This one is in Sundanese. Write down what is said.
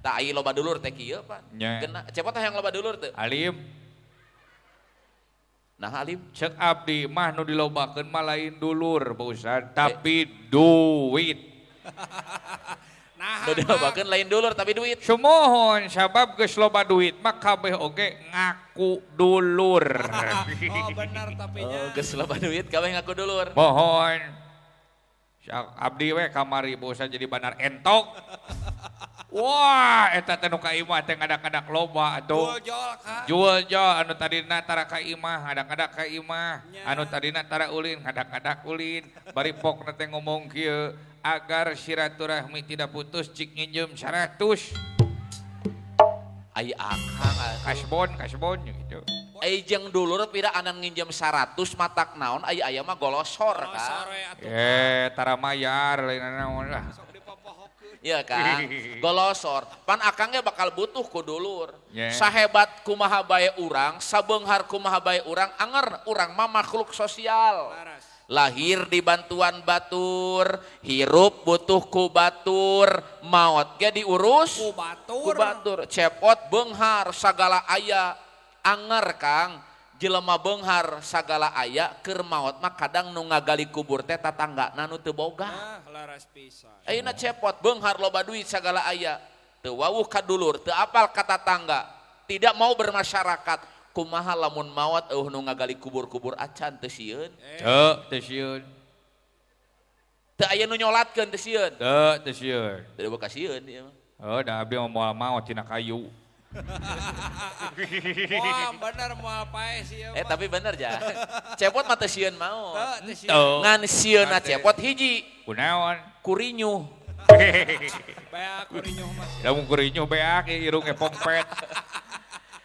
Tah ai loba dulur teh kieu pan. Nya. Gena cepot hayang loba dulur teu? Alim. Nah alim. Cek abdi mah nu dilobakeun mah lain dulur Pak Ustad, tapi duit. Nah, Nu dilobakeun lain dulur tapi duit. Sumohon sabab geus loba duit mah kabeh oge ngaku dulur. Oh benar tapi nya. Oh, geus loba duit kabeh ngaku dulur. Mohon. Abdi we kamari Pak Ustad jadi bandar entok. Wah, eta teh nu ka imah teh ngadak-ngadak loba atuh. Jual ka. Jual jol anu tadina tara ka imah, ngadak-ngadak ka imah. Anu tadina tara ulin, ngadak-ngadak ulin. Bari pokna teh ngomong kieu, agar silaturahmi tidak putus cik nginjem 100. Ai akang atuh. Kasbon, kasbon gitu. Ai jeung dulur pira anan nginjem 100 matak naon ai aya mah golosor Oh, kan. sore atuh. Tara mayar lain naon lah. Sok dipopohokeun. Iya kan? Golosor. Pan akangnya bakal butuh ku dulur. Yeah. Sahebat kumaha bae urang, sabeunghar kumaha bae urang, anger urang mah makhluk sosial. Laras. Lahir di bantuan batur, hirup butuh ku batur, maot ge diurus Ku batur. ku batur. Cepot beunghar sagala aya, anger Kang. Jelema beunghar sagala aya keur maot mah kadang nu ngagali kubur teh tatanggana nu teu boga. Ah, laras pisan. Ayeuna cepot beunghar loba duit sagala aya, teu wawuh ka dulur, teu apal ka tatangga, tidak mau bermasyarakat. Kumaha lamun maot eueuh nu ngagali kubur-kubur acan teu sieun. Teu, teu sieun. Teu aya nu nyolatkeun teu sieun. Teu, teu sieun. Teu boga sieun ieu mah. Oh, da abdi mah moal maot tina kayu. Wah, bener moal paeh sih ieu mah. Tapi bener ja. Cepot mah teu sieun maot. Teu, teu sieun. Teu. Ngan sieunna Kate. cepot hiji, Kunaon? kurinyuh. Beak kurinyuh mah. Da mun kurinyuh beak irung ge pongpet.